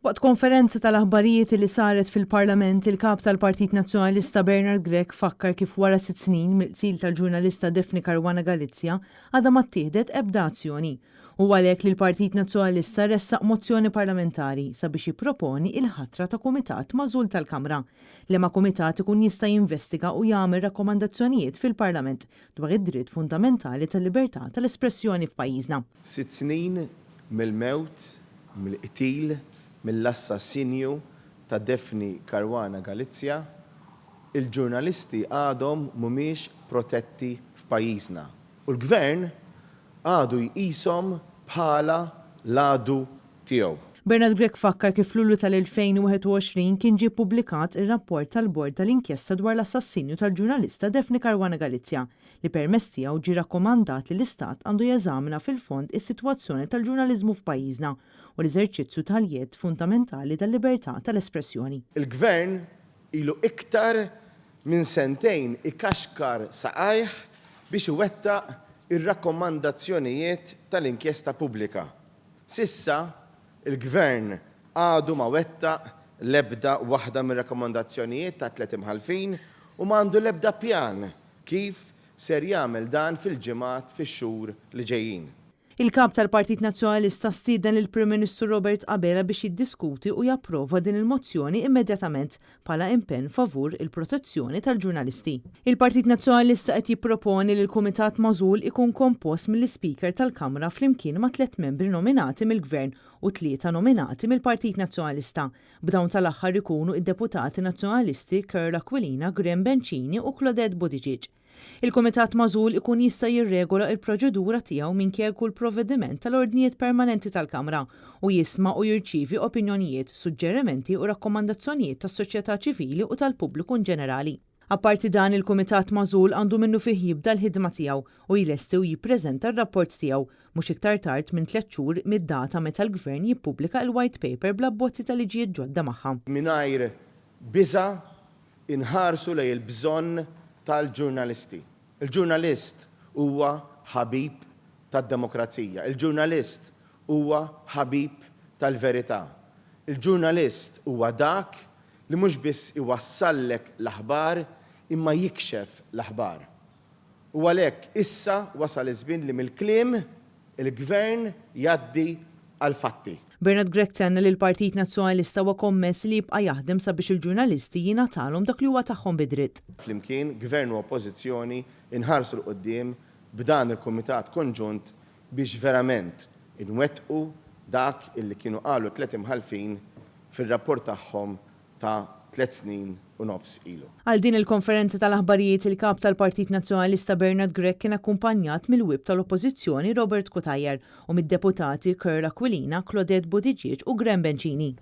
Waqt konferenza tal-aħbarijiet li saret fil-Parlament, il-Kap tal-Partit Nazzjonalista Bernard Grech fakkar kif wara sitt snin mill-qtil tal-ġurnalista Daphne Caruana Galizia għadha ma ttieħdet ebda azzjoni. Hu għalhekk li l-Partit Nazzjonalista ressaq mozzjoni parlamentari sabiex jipproponi il-ħatra ta' kumitat magħżul tal-Kamra, liema kumitat ikun jista' jinvestiga u jagħmel rakkomandazzjonijiet fil-Parlament dwar id-dritt fundamentali tal-libertà tal-espressjoni f'pajjiżna. Sitt snin mill-mewt, mill-qtil, mill-assassinju ta' Daphne Caruana Galizia, il-ġurnalisti għadhom mhumiex protetti f'pajjiżna u l-Gvern għadu jqishom bħala l-għadu tiegħu. Bernard Grech fakkar kif f'Lulju tal-2021 kien ġie ppubblikat ir-rapport tal-Bord tal-Inkjesta dwar l-assassinju tal-ġurnalista Daphne Caruana Galizia li permezz tiegħu ġie rakkomandat li l-Istat għandu jeżamina fil-fond is-sitwazzjoni tal-ġurnaliżmu f'pajjiżna u l-eżerċizzju tal-jedd fundamentali tal-libertà tal-espressjoni. Il-Gvern ilu iktar minn sentejn ikaxkar saqajh biex iwettaq ir-rakkomandazzjonijiet tal-inkjesta pubblika. S'issa, il-Gvern għadu ma wettaq l-ebda waħda mir-rakkomandazzjonijiet tat-tliet imħallfin u ma għandu l-ebda pjan kif ser jagħmel dan fil-ġimgħat, fix-xhur li ġejjin. Il-Kap tal-Partit Nazzjonalista stieden lill-Prim Ministru Robert Abela biex jiddiskuti u japprova din il-mozzjoni immedjatament bħala impenn favur il-protezzjoni tal-ġurnalisti. Il-Partit Nazzjonalista qed jipproponi li l-Kumitat magħżul ikun kompost mill-Ispeaker tal-Kamra flimkien ma' tlett membri nominati mill-Gvern u tlieta nominati mill-Partit Nazzjonalista, b'dawn tal-aħħar ikunu id-Deputati Nazzjonalisti Karl Aquilina, Graham Bencini u Claudette Buttigieg. Il-Kumitat magħżul ikun jista' jirregola il-proċedura tiegħu minkejja kull provvediment tal-ordnijiet permanenti tal-Kamra u jisma' u jirċievi opinjonijiet, suġġerimenti u rakkomandazzjonijiet tas-soċjetà ċivili u tal-pubbliku inġenerali. Apparti dan, il-Kumitat magħżul għandu minnufih jibda l-ħidma tiegħu u jlesti u jippreżenta r-rapport tiegħu mhux iktar tard minn tlett xhur mid-data meta l-Gvern jippubblika l-White Paper bl-abbozzi ta' liġijiet ġodda magħha. Mingħajr biża' inħarsu lejn il-bżonn tal-ġurnalisti. Il-ġurnalist huwa ħabib tad-demokrazija. Il-ġurnalist huwa ħabib tal-verità. Il-ġurnalist huwa dak li mhux biss iwassallek l-aħbar imma jikxef l-aħbar. U għalhekk issa wasal iż-żmien li mill-kliem il-Gvern jgħaddi għall-fatti. Bernard Grech tenna li l-Partit Nazzjonalista huwa kommess li jibqa' jaħdem sabiex il-ġurnalisti jingħatalhom dak li huwa tagħhom bi dritt. Flimkien, Gvern u Oppożizzjoni, inħarsu 'l quddiem b'dan il-Kumitat Konġunt biex verament inwettqu dak illi kienu qalu t-tliet imħallfin fir-rapport tagħhom ta' tlett snin u nofs ilu. Għal din il-konferenza tal-aħbarijiet il-Kap tal-Partit Nazzjonalista Bernard Grech kien akkumpanjat mill-Whip tal-Oppożizzjoni Robert Cutajar u mid-Deputati Karl Aquilina, Claudette Buttigieg u Graham Bencini.